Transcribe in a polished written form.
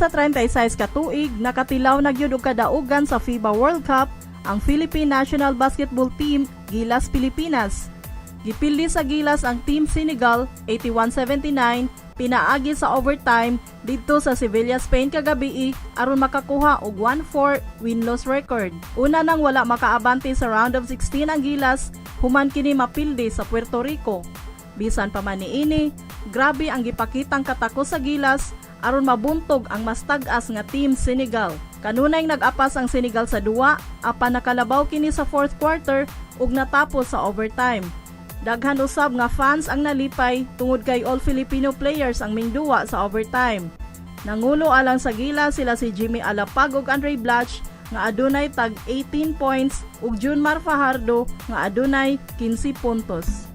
Gikan sa 36 ka tuig, nakatilaw na gyud og kadaugan sa FIBA World Cup ang Philippine National Basketball Team, Gilas Pilipinas. Gipildi sa Gilas ang Team Senegal 81-79 pinaagi sa overtime didto sa Sevilla, Spain kagabii aron makakuha og 1-4 win-loss record. Una nang wala makaabante sa round of 16 ang Gilas human kini mapildi sa Puerto Rico. Bisan pa man niini, grabe ang gipakitang katakos sa Gilas aron mabuntog ang mas tag-as nga Team Senegal. Kanunay nag-apas ang Senegal sa duwa apan nakalabaw kini sa fourth quarter ug natapos sa overtime. Daghan usab nga fans ang nalipay tungod kay all Filipino players ang mingduwa sa overtime. Nangulo alang sa Gilas sila si Jimmy Alapag ug Andray Blatche nga adunay tag 18 points ug June Mar Fajardo nga adunay 15 puntos.